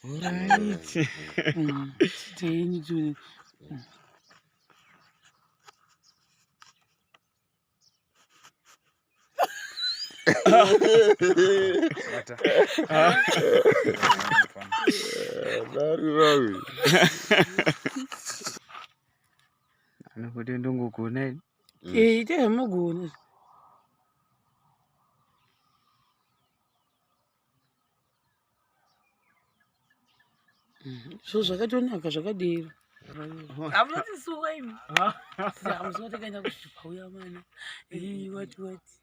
Alright. Tenyu tione. Bata. Dari rawi. Anokuti ndongogona ini. Eh, itai zvamunogona. So zvakatonaka zvakadero. Hamunotisuwa imi. Hamusuwa takaenda kuchitupa uya mana. Eh, wati wati.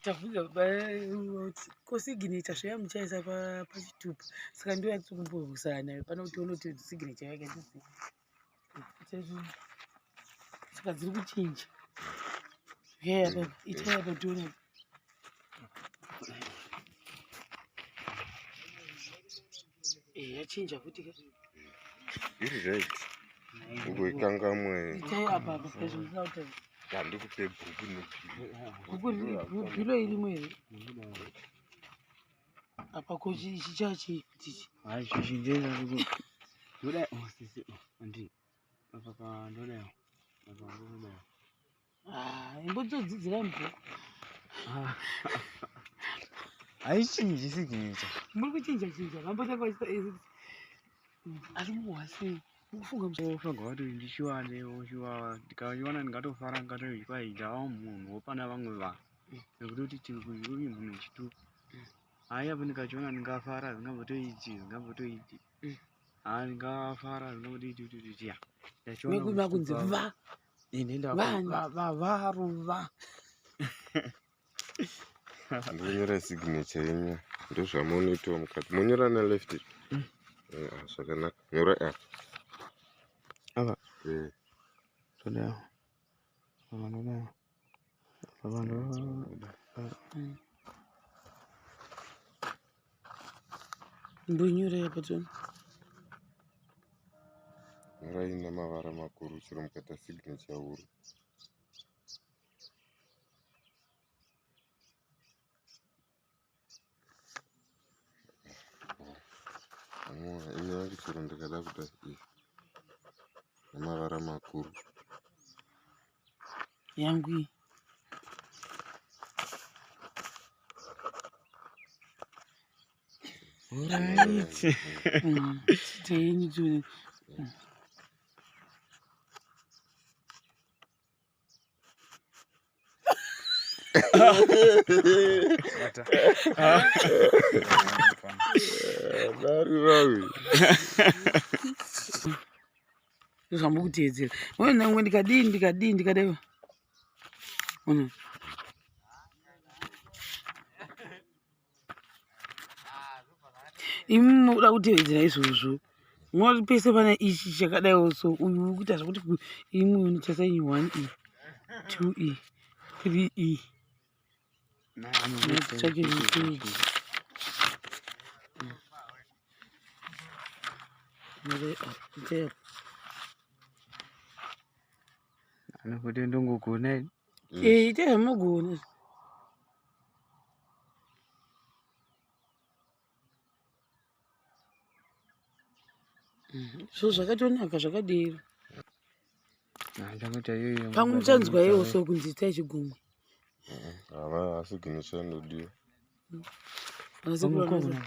Tavhunza kuti ko signature zvaya muchaisa pachitupa. Saka ndiyo yatiri kumborwisana nayo pano kuti tione kuti signature yake ndisi. Saka dziri kuchinja. Yeah, apa itai apa tione. Eh, yachinja futi ka. Iri right. Ugoikangamwe. Itai apa apa pezvo ndisina kutaura. Handikupe bhuku nebhiro. Bhuku bhilo irimo here? Apa ko ichi chachi ichi. Hayi zvichinjeza kuti ndodai oh sisi oh andi apa pa ndodai apa ndodai. Ah, imbotsodzidzirai mubhuku. Haichinji signature. Muri kuchinja chinja. Vambotanga vachita asi mukuhwa sei? Mukufunga Ofunga kuti ndichiwane ochiwa ndikachiwana ndingatofara ndingatoti kwai ndava munhu wopana vamwe vanhu nekuti kuti uyu munhu chitupa. Hayi apo ndikachiona ndingafara zvingambotoiti zvingambotoiti. Hayi ndingafara zvingambotoiti kuti kuti ya. Ndachiona Mekuma kunzi va. Ini Vanhu. ndavaruva. Ndonyora signature yenyu. Ndozvamunoitawo mukati. Monyora neleft. Eh, ah, zvakanaka. Nyora apa. Apa. Eh. Todai. Apa ndodai. Apa ndodai. Mbonyora apa tione. Nyorai nemavara makuru chero mukaita signature huru. Amuona ini yangu chero ndikada kuda iyi nemavara makuru. Yangu iyi. Alright. Tenyu tione. Bata. Dari rawi. Ndozvamuri kuteedzera. Wewe nangwe ndikadii ndikadii ndikadai. Ona. Imi munoda kutevedzera izvozvo. Munoti pese pane ichi chakadaiwo so uyu uri kuita zvekuti imwe unoita iyi 1 e 2 e 3 e. Tsvake message. Itai apa. Anokuti ndongogona ini. Eh, itai zvamunogona. So zvakatonaka zvakadero. Ndakaita iyoyo. Pamwe muchanzwa iwo so kunzi itai chigumwe. Hava signature inodiwa. Vanasekuru vanoza-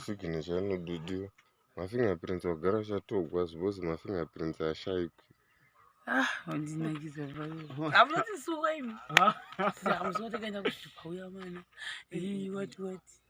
Signature inodiwa. Mafingerprints wagara uchatogwa because mafingerprints ashaikwi. Ah, vandinakidza baba. Hamunotisuwa imi. Hamusuwa takaenda kuchitupa uya mana. Eh, wati wati.